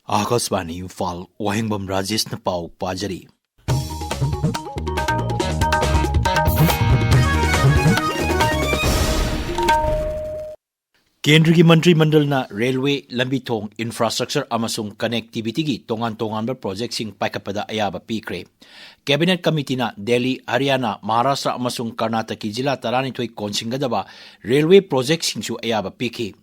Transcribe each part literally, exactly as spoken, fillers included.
ꯑꯥꯀꯥꯁꯕꯥꯅꯤ ꯏꯝꯐꯥꯜ, ꯋꯥꯍꯦꯡꯕꯝ ꯔꯥꯖꯦꯁꯅ ꯄꯥꯎ ꯄꯥꯖꯔꯤ꯫ ꯀꯦꯟꯗ꯭ꯔꯒꯤ ꯃꯟꯇ꯭ꯔꯤ ꯃꯟꯗꯜꯅ ꯔꯦꯜꯋꯦ, ꯂꯝꯕꯤ ꯊꯣꯡ, ꯏꯟꯐ꯭ꯔꯥꯁ꯭ꯇ꯭ꯔꯛꯆꯔ ꯑꯃꯁꯨꯡ ꯀꯅꯦꯛꯇꯤꯚꯤꯇꯤꯒꯤ ꯇꯣꯉꯥꯟ ꯇꯣꯉꯥꯟꯕ ꯄ꯭ꯔꯣꯖꯦꯛꯁꯤꯡ ꯄꯥꯏꯈꯠꯄꯗ ꯑꯌꯥꯕ ꯄꯤꯈ꯭ꯔꯦ꯫ ꯀꯦꯕꯤꯅꯦꯠ ꯀꯃꯤꯇꯤꯅ ꯗꯦꯜꯂꯤ, ꯍꯔꯤꯌꯥꯅꯥ, ꯃꯍꯥꯔꯥꯁꯇ꯭ꯔ ꯑꯃꯁꯨꯡ ꯀꯔꯅꯥꯇꯀꯒꯤ ꯖꯤꯂꯥ ꯇꯔꯥꯅꯤꯊꯣꯏ ꯀꯣꯟꯁꯤꯟꯒꯗꯕ ꯔꯦꯜꯋꯦ ꯄ꯭ꯔꯣꯖꯦꯛꯁꯤꯡꯁꯨ ꯑꯌꯥꯕ ꯄꯤꯈꯤ꯫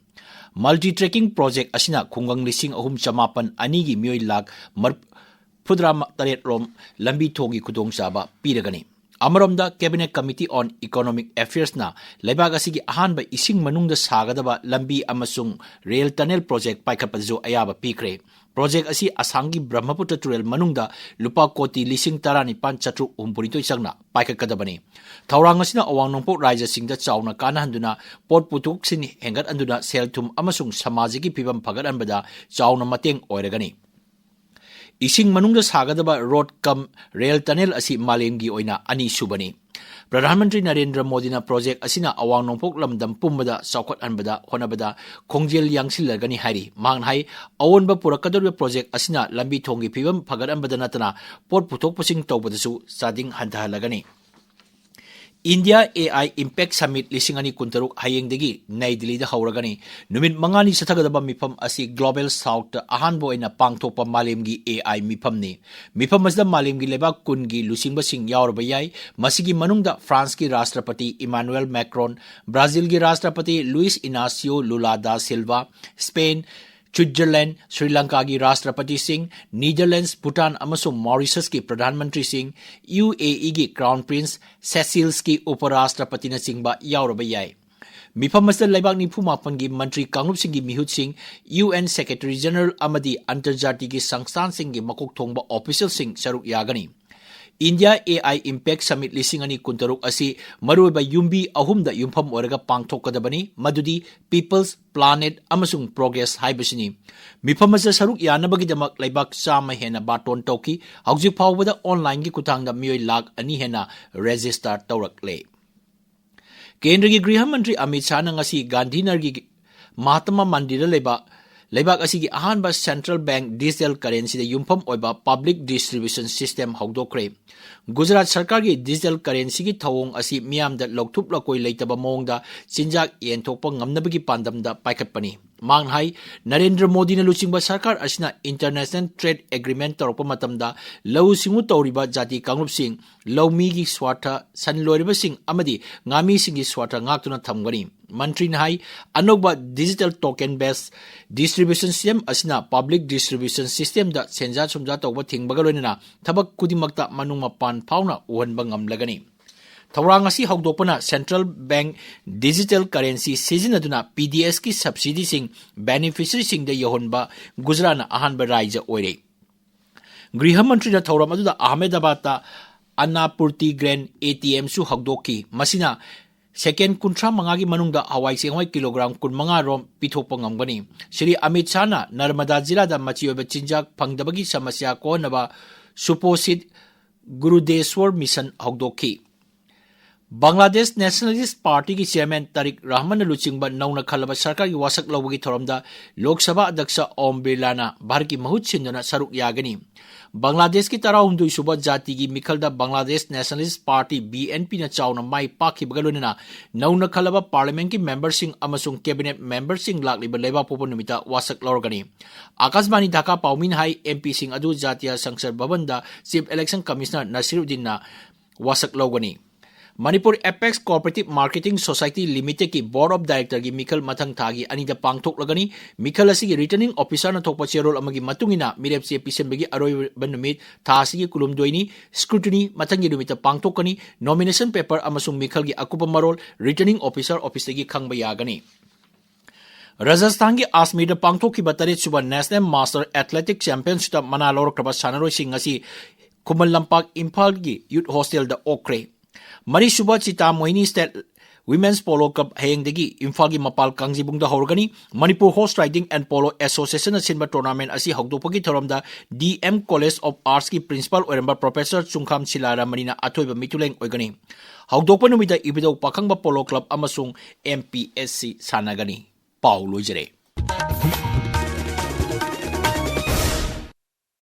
ꯃꯜꯇꯤ ꯇ꯭ꯔꯦꯀꯤꯡ ꯄ꯭ꯔꯣꯖꯦꯛ ꯑꯁꯤꯅ ꯈꯨꯡꯒꯪ ꯂꯤꯁꯤꯡ ꯑꯍꯨꯝ ꯆꯃꯥꯄꯟ ꯑꯅꯤꯒꯤ ꯃꯤꯑꯣꯏ ꯂꯥꯈ ꯃꯔꯐꯨꯇꯔꯥ ꯇꯔꯦꯠ ꯔꯣꯝ ꯂꯝꯕꯤ ꯊꯣꯡꯒꯤ ꯈꯨꯗꯣꯡꯆꯥꯕ ꯄꯤꯔꯒꯅꯤ꯫ ꯑꯃꯔꯣꯝꯗ, ꯀꯦꯕꯤꯅꯦꯠ ꯀꯃꯤꯇꯤ ꯑꯣꯟ ꯏꯀꯣꯅꯣꯃꯤꯛ ꯑꯦꯐꯤꯌꯔꯁꯅ ꯂꯩꯕꯥꯛ ꯑꯁꯤꯒꯤ ꯑꯍꯥꯟꯕ ꯏꯁꯤꯡ ꯃꯅꯨꯡꯗ ꯁꯥꯒꯗꯕ ꯂꯝꯕꯤ ꯑꯃꯁꯨꯡ ꯔꯦꯜ ꯇꯅꯦꯜ ꯄ꯭ꯔꯣꯖꯦꯛ ꯄꯥꯏꯈꯠꯄꯗꯁꯨ ꯑꯌꯥꯕ ꯄꯤꯈ꯭ꯔꯦ꯫ ꯄ꯭ꯔꯣꯖꯦꯛ ꯑꯁꯤ ꯑꯁꯥꯝꯒꯤ ꯕ꯭ꯔꯍꯃꯄꯨꯇ꯭ꯔ ꯇꯨꯔꯦꯜ ꯃꯅꯨꯡꯗ ꯂꯨꯄꯥ ꯀꯣꯇꯤ ꯂꯤꯁꯤꯡ ꯇꯔꯥꯅꯤꯄꯥꯟ ꯆꯥꯇ꯭ꯔꯨꯛ ꯍꯨꯝꯐꯨꯅꯤꯊꯣꯏ ꯆꯪꯅ ꯄꯥꯏꯈꯠꯀꯗꯕꯅꯤ꯫ ꯊꯧꯔꯥꯡ ꯑꯁꯤꯅ ꯑꯋꯥꯡ ꯅꯣꯡꯄꯣꯛ ꯔꯥꯖ꯭ꯌꯁꯤꯡꯗ ꯆꯥꯎꯅ ꯀꯥꯟꯅꯍꯟꯗꯨꯅ ꯄꯣꯠ ꯄꯨꯊꯣꯛꯁꯤꯟ ꯍꯦꯟꯒꯠꯍꯟꯗꯨꯅ ꯁꯦꯜ ꯊꯨꯝ ꯑꯃꯁꯨꯡ ꯁꯃꯥꯖꯒꯤ ꯐꯤꯕꯝ ꯐꯒꯠꯍꯟꯕꯗ ꯆꯥꯎꯅ ꯃꯇꯦꯡ ꯑꯣꯏꯔꯒꯅꯤ꯫ ꯏꯁꯤꯡ ꯃꯅꯨꯡꯗ ꯁꯥꯒꯗꯕ ꯔꯣꯗ ꯀꯝ ꯔꯦꯜ ꯇꯅꯦꯜ ꯑꯁꯤ ꯃꯥꯂꯦꯝꯒꯤ ꯑꯣꯏꯅ ꯑꯅꯤꯁꯨꯕꯅꯤ꯫ ꯄ꯭ꯔꯙꯥꯟ ꯃꯟꯇ꯭ꯔꯤ ꯅꯔꯦꯟꯗ꯭ꯔ ꯃꯣꯗꯤꯅ ꯄ꯭ꯔꯣꯖꯦꯛ ꯑꯁꯤꯅ ꯑꯋꯥꯡ ꯅꯣꯡꯄꯣꯛ ꯂꯝꯗꯝ ꯄꯨꯝꯕꯗ ꯆꯥꯎꯈꯠꯍꯟꯕꯗ ꯍꯣꯠꯅꯕꯗ ꯈꯣꯡꯖꯦꯜ ꯌꯥꯡꯁꯤꯜꯂꯒꯅꯤ ꯍꯥꯏꯔꯤ꯫ ꯃꯍꯥꯛꯅ ꯍꯥꯏ, ꯑꯑꯣꯟꯕ ꯄꯨꯔꯛꯀꯗꯧꯔꯤꯕ ꯄ꯭ꯔꯣꯖꯦꯛ ꯑꯁꯤꯅ ꯂꯝꯕꯤ ꯊꯣꯡꯒꯤ ꯐꯤꯕꯝ ꯐꯒꯠꯍꯟꯕꯗ ꯅꯠꯇꯅ ꯄꯣꯠ ꯄꯨꯊꯣꯛ ꯄꯨꯁꯤꯟ ꯇꯧꯕꯗꯁꯨ ꯆꯥꯗꯤꯡ ꯍꯟꯊꯍꯜꯂꯒꯅꯤ꯫ India A I impact summit ꯂꯤꯁꯤꯡ ꯑꯅꯤ ꯀꯨꯟꯇꯔꯨꯛ ꯍꯌꯦꯡꯗꯒꯤ ꯅꯩ ꯗꯤꯜꯂꯤꯗ ꯍꯧꯔꯒꯅꯤ꯫ ꯅꯨꯃꯤꯠ ꯃꯉꯥꯅꯤ ꯆꯠꯊꯒꯗꯕ ꯃꯤꯐꯝ ꯑꯁꯤ ꯒ꯭ꯂꯣꯕꯦꯜ ꯁꯥꯎꯊꯇ ꯑꯍꯥꯟꯕ ꯑꯣꯏꯅ ꯄꯥꯡꯊꯣꯛꯄ ꯃꯥꯂꯦꯝꯒꯤ ꯑꯦ ꯑꯥꯏ ꯃꯤꯐꯝꯅꯤ꯫ ꯃꯤꯐꯝ ꯑꯁꯤꯗ ꯃꯥꯂꯦꯝꯒꯤ ꯂꯩꯕꯥꯛ ꯀꯨꯟꯒꯤ ꯂꯨꯆꯤꯡꯕꯁꯤꯡ ꯌꯥꯎꯔꯕ ꯌꯥꯏ꯫ ꯃꯁꯤꯒꯤ ꯃꯅꯨꯡꯗ ꯐ꯭ꯔꯥꯟꯁꯀꯤ ꯔꯥꯁꯇ꯭ꯔꯄꯇꯤ ꯏꯃꯥꯅꯨꯑꯦꯜ ꯃꯦꯀ꯭ꯔꯣꯟ, ꯕ꯭ꯔꯥꯖꯤꯜꯒꯤ ꯔꯥꯁꯇ꯭ꯔꯄꯇꯤ ꯂꯨꯏꯁ ꯏꯅꯥꯁꯤꯌꯣ ꯂꯨꯂꯥ ꯗꯥ Silva, Spain, Switzerland, Shri ꯂꯪꯀꯥꯒꯤ ꯔꯥꯁꯇ꯭ꯔꯄꯇꯤꯁꯤꯡ, ꯅꯤꯗꯔꯂꯦꯟꯗꯁ, Bhutan ꯑꯃꯁꯨꯡ ꯃꯣꯔꯤꯁꯁꯀꯤ ꯄ꯭ꯔꯙꯥꯟ ꯃꯟꯇ꯭ꯔꯤꯁꯤꯡ, ꯌꯨ ꯑꯦ ꯏꯒꯤ ꯀ꯭ꯔꯥꯎꯟ ꯄ꯭ꯔꯤꯟꯁ ꯁꯦꯁꯤꯜꯁꯀꯤ ꯎꯄꯔꯥꯁꯇ꯭ꯔꯄꯇꯤꯅꯆꯤꯡꯕ ꯌꯥꯎꯔꯕ ꯌꯥꯏ꯫ ꯃꯤꯐꯝ ꯑꯁꯤꯗ ꯂꯩꯕꯥꯛ ꯅꯤꯐꯨ ꯃꯥꯄꯟꯒꯤ ꯃꯟꯇ꯭ꯔꯤ ꯀꯥꯡꯂꯨꯞꯁꯤꯡꯒꯤ ꯃꯤꯍꯨꯠꯁꯤꯡ, ꯌꯨ ꯑꯦꯟ ꯁꯦꯀ꯭ꯔꯦꯇꯔꯤ ꯖꯦꯅꯔꯦꯜ ꯑꯃꯗꯤ ꯑꯟꯇꯔꯖꯥꯇꯤꯒꯤ ꯁꯪꯁꯊꯥꯟꯁꯤꯡꯒꯤ ꯃꯀꯣꯛ ꯊꯣꯡꯕ ꯑꯣꯐꯤꯁꯤꯌꯦꯜꯁꯤꯡ ꯁꯔꯨꯛ ꯌꯥꯒꯅꯤ꯫ India A I impact summit ꯂꯤꯁꯤꯡ ꯑꯅꯤ ꯀꯨꯟꯇꯔꯨꯛ ꯑꯁꯤ ꯃꯔꯨꯑꯣꯏꯕ ꯌꯨꯝꯕꯤ ꯑꯍꯨꯝꯗ ꯌꯨꯝꯐꯝ ꯑꯣꯏꯔꯒ ꯄꯥꯡꯊꯣꯛꯀꯗꯕꯅꯤ, ꯃꯗꯨꯗꯤ ꯄꯤꯄꯜꯁ, ꯄ꯭ꯂꯥꯅꯦꯠ ꯑꯃꯁꯨꯡ ꯄ꯭ꯔꯣꯒ꯭ꯔꯦꯁ ꯍꯥꯏꯕꯁꯤꯅꯤ꯫ ꯃꯤꯐꯝ ꯑꯁꯤꯗ ꯁꯔꯨꯛ ꯌꯥꯅꯕꯒꯤꯗꯃꯛ ꯂꯩꯕꯥꯛ ꯆꯥꯝꯃ ꯍꯦꯟꯅ ꯕꯥꯔꯇꯣꯟ ꯇꯧꯈꯤ꯫ ꯍꯧꯖꯤꯛ ꯐꯥꯎꯕꯗ ꯑꯣꯟꯂꯥꯏꯟꯒꯤ ꯈꯨꯠꯊꯥꯡꯗ ꯃꯤꯑꯣꯏ ꯂꯥꯈ ꯑꯅꯤ ꯍꯦꯟꯅ ꯔꯦꯖꯤꯁꯇꯥꯔ ꯇꯧꯔꯛꯂꯦ꯫ ꯀꯦꯟꯗ꯭ꯔꯒꯤ ꯒ꯭ꯔꯤꯍ ꯃꯟꯇ꯭ꯔꯤ ꯑꯃꯤꯠ ꯁꯥꯍꯅ ꯉꯁꯤ ꯒꯥꯟꯙꯤꯅꯒꯔꯒꯤ ꯃꯍꯥꯇꯃꯥ ꯃꯟꯗꯤꯔꯗ ꯂꯩꯕ ꯂꯩꯕꯥꯛ ꯑꯁꯤꯒꯤ ꯑꯍꯥꯟꯕ central bank digital currencyꯗ ꯌꯨꯝꯐꯝ ꯑꯣꯏꯕ public distribution system ꯍꯧꯗꯣꯛꯈ꯭ꯔꯦ꯫ ꯒꯨꯖꯔꯥꯠ ꯁꯔꯀꯥꯔꯒꯤ digital currencyꯒꯤ ꯊꯧꯑꯣꯡ ꯑꯁꯤ ꯃꯤꯌꯥꯝꯗ ꯂꯧꯊꯨꯞ ꯂꯀꯣꯏ ꯂꯩꯇꯕ ꯃꯑꯣꯡꯗ ꯆꯤꯟꯖꯥꯛ ꯌꯦꯟꯊꯣꯛꯄ ꯉꯝꯅꯕꯒꯤ ꯄꯥꯟꯗꯝꯗ ꯄꯥꯏꯈꯠꯄꯅꯤ꯫ ꯃꯍꯥꯛꯅ ꯍꯥꯏ, ꯅꯔꯦꯟꯗ꯭ꯔ ꯃꯣꯗꯤꯅ ꯂꯨꯆꯤꯡꯕ ꯁꯔꯀꯥꯔ ꯑꯁꯤꯅ international trade agreement ꯇꯧꯔꯛꯄ ꯃꯇꯝꯗ ꯂꯧꯎ ꯁꯤꯡꯎ ꯇꯧꯔꯤꯕ ꯖꯥꯇꯤ ꯀꯥꯡꯂꯨꯞꯁꯤꯡ, ꯂꯧꯃꯤꯒꯤ ꯁ꯭ꯋꯥꯔꯊ, ꯁꯟ ꯂꯣꯏꯔꯤꯕꯁꯤꯡ ꯑꯃꯗꯤ ꯉꯥꯃꯤꯁꯤꯡꯒꯤ ꯁ꯭ꯋꯥꯔꯊ ꯉꯥꯛꯇꯨꯅ ꯊꯝꯒꯅꯤ꯫ ꯃꯟꯇ꯭ꯔꯤꯅ ꯍꯥꯏ, ꯑꯅꯧꯕ digital token based distribution system ꯑꯁꯤꯅ public distribution systemꯗ ꯁꯦꯟꯖꯥ ꯊꯨꯝꯖꯥ ꯇꯧꯕ ꯊꯤꯡꯕꯒ ꯂꯣꯏꯅꯅ ꯊꯕꯛ ꯈꯨꯗꯤꯡꯃꯛꯇ ꯃꯅꯨꯡ ꯃꯄꯥꯟ ꯐꯥꯎꯅ ꯎꯍꯟꯕ ꯉꯝꯂꯒꯅꯤ꯫ ꯊꯧꯔꯥꯡ ꯑꯁꯤ ꯍꯧꯗꯣꯛꯄꯅ central bank digital currency ꯁꯤꯖꯤꯟꯅꯗꯨꯅ PDSꯀꯤ subsidyꯁꯤꯡ beneficiaryꯁꯤꯡꯗ ꯌꯧꯍꯟꯕ ꯒꯨꯖꯔꯥꯠꯅ ꯑꯍꯥꯟꯕ ꯔꯥꯏꯖ꯭ꯌ ꯑꯣꯏꯔꯦ꯫ ꯒ꯭ꯔꯤꯍ ꯃꯟꯇ꯭ꯔꯤꯅ ꯊꯧꯔꯝ ꯑꯗꯨꯗ ꯑꯍꯃꯦꯗꯕꯥꯗꯇ ꯑꯟꯅꯥꯄꯨꯔꯇꯤ grain ATMꯁꯨ ꯍꯧꯗꯣꯛꯈꯤ꯫ ꯃꯁꯤꯅ second ꯀꯨꯟꯊ꯭ꯔꯥ ꯃꯉꯥꯒꯤ ꯃꯅꯨꯡꯗ ꯍꯋꯥꯏ ꯆꯦꯡꯋꯥꯏ kilogram ꯀꯨꯟꯃꯉꯥ ꯔꯣꯝ ꯄꯤꯊꯣꯛꯄ ꯉꯝꯒꯅꯤ꯫ ꯁ꯭ꯔꯤ ꯑꯃꯤꯠ ꯁꯥꯍꯅ ꯅꯔꯃꯗꯥ ꯖꯤꯂꯥꯗ ꯃꯆꯤ ꯑꯣꯏꯕ ꯆꯤꯟꯖꯥꯛ ꯐꯪꯗꯕꯒꯤ ꯁꯃꯁ꯭ꯌꯥ ꯀꯣꯛꯍꯟꯅꯕ Suposhit Grudeshwar Mission ꯍꯧꯗꯣꯛꯈꯤ꯫ ꯕꯪꯒ꯭ꯂꯥꯗꯦꯁ Nationalist Partyꯒꯤ chairman ꯇꯥꯔꯤꯛ ꯔꯍꯃꯟꯅ ꯂꯨꯆꯤꯡꯕ ꯅꯧꯅ ꯈꯜꯂꯕ ꯁꯔꯀꯥꯔꯒꯤ ꯋꯥꯁꯛ ꯂꯧꯕꯒꯤ ꯊꯧꯔꯝꯗ ꯂꯣꯛ ꯁꯚꯥ ꯑꯗ꯭ꯌꯛꯁ ꯑꯣꯝ ꯕꯤꯔꯂꯥꯅ ꯚꯥꯔꯠꯀꯤ ꯃꯍꯨꯠ ꯁꯤꯟꯗꯨꯅ ꯁꯔꯨꯛ ꯌꯥꯒꯅꯤ꯫ ꯕꯪꯒ꯭ꯂꯥꯗꯦꯁꯀꯤ ꯇꯔꯥꯍꯨꯝꯗꯣꯏ ꯁꯨꯕ ꯖꯥꯇꯤꯒꯤ ꯃꯤꯈꯜꯗ ꯕꯪꯒ꯭ꯂꯥꯗꯦꯁ Nationalist Party, BNPꯅ ꯆꯥꯎꯅ ꯃꯥꯏ ꯄꯥꯛꯈꯤꯕꯒ ꯂꯣꯏꯅꯅ ꯅꯧꯅ ꯈꯜꯂꯕ parliamentꯀꯤ memberꯁꯤꯡ ꯑꯃꯁꯨꯡ cabinet memberꯁꯤꯡ ꯂꯥꯛꯂꯤꯕ ꯂꯩꯕꯥꯛꯄꯣꯛꯄ ꯅꯨꯃꯤꯠꯇ ꯋꯥꯁꯛ ꯂꯧꯔꯒꯅꯤ꯫ ꯑꯥꯀꯥꯁꯕꯥꯅꯤ ꯙꯥꯀꯥ ꯄꯥꯎꯃꯤꯅ ꯍꯥꯏ, MPꯁꯤꯡ ꯑꯗꯨ ꯖꯥꯇꯤꯌꯥ ꯁꯪꯁꯗ ꯚꯕꯟꯗ Chief Election Commissioner ꯅꯁꯤꯔꯨꯗꯤꯟꯅ ꯋꯥꯁꯛ ꯂꯧꯒꯅꯤ꯫ Manipur Apex Cooperative Marketing Society Limitedꯀꯤ Board of Directorꯒꯤ ꯃꯤꯈꯜ ꯃꯊꯪ ꯊꯥꯒꯤ ꯑꯅꯤꯗ ꯄꯥꯡꯊꯣꯛꯂꯒꯅꯤ꯫ ꯃꯤꯈꯜ ꯑꯁꯤꯒꯤ returning officerꯅ ꯊꯣꯛꯄ ꯆꯦꯔꯣꯜ ꯑꯃꯒꯤ ꯃꯇꯨꯡ ꯏꯟꯅ ꯃꯤꯔꯦꯞ ꯆꯦ ꯄꯤꯁꯤꯟꯕꯒꯤ ꯑꯔꯣꯏꯕ ꯅꯨꯃꯤꯠ ꯊꯥ ꯑꯁꯤꯒꯤ ꯀꯨꯟꯍꯨꯝꯗꯣꯏꯅꯤ꯫ Scrutiny ꯃꯊꯪꯒꯤ ꯅꯨꯃꯤꯠꯇ ꯄꯥꯡꯊꯣꯛꯀꯅꯤ꯫ Nomination paper ꯑꯃꯁꯨꯡ ꯃꯤꯈꯜꯒꯤ ꯑꯀꯨꯞꯄ ꯃꯔꯣꯜ returning officer officeꯇꯒꯤ ꯈꯪꯕ ꯌꯥꯒꯅꯤ꯫ ꯔꯥꯖꯁꯊꯥꯟꯒꯤ ꯑꯖꯃꯤꯔꯗ ꯄꯥꯡꯊꯣꯛꯈꯤꯕ ꯇꯔꯦꯠꯁꯨꯕ National Master Athletic Championshipꯇ ꯃꯅꯥ ꯂꯧꯔꯛꯈ꯭ꯔꯕ ꯁꯥꯟꯅꯔꯣꯏꯁꯤꯡ ꯉꯁꯤ ꯈꯨꯃꯟ ꯂꯝꯄꯥꯛ ꯏꯝꯐꯥꯜꯒꯤ Youth Hostelꯗ ꯑꯣꯛꯈ꯭ꯔꯦ꯫ ꯃꯔꯤꯁꯨꯕ Chita Mohini State Women's Polo Club ꯍꯌꯦꯡꯗꯒꯤ ꯏꯝꯐꯥꯜꯒꯤ ꯃꯄꯥꯜ ꯀꯥꯡꯖꯤꯕꯨꯡꯗ ꯍꯧꯔꯒꯅꯤ꯫ Manipur Horse Riding and Polo Associationꯅ ꯁꯤꯟꯕ tournamentꯑꯁꯤ ꯍꯧꯗꯣꯛꯄꯒꯤ ꯊꯧꯔꯝꯗ DM College of Artsꯀꯤ principal ꯑꯣꯏꯔꯝꯕ Professor ꯆꯨꯡꯈꯥꯝ ꯁꯤꯂꯥꯔꯥꯃꯅꯤꯅ ꯑꯊꯣꯏꯕ ꯃꯤꯊꯨꯂꯦꯡ ꯑꯣꯏꯒꯅꯤ꯫ ꯍꯧꯗꯣꯛꯄ ꯅꯨꯃꯤꯠꯇ ꯏꯕꯨꯙꯧ ꯄꯥꯈꯪꯕ Polo Club ꯑꯃꯁꯨꯡ MPSC ꯁꯥꯟꯅꯒꯅꯤ꯫ ꯄꯥꯎ ꯂꯣꯏꯖꯔꯦ꯫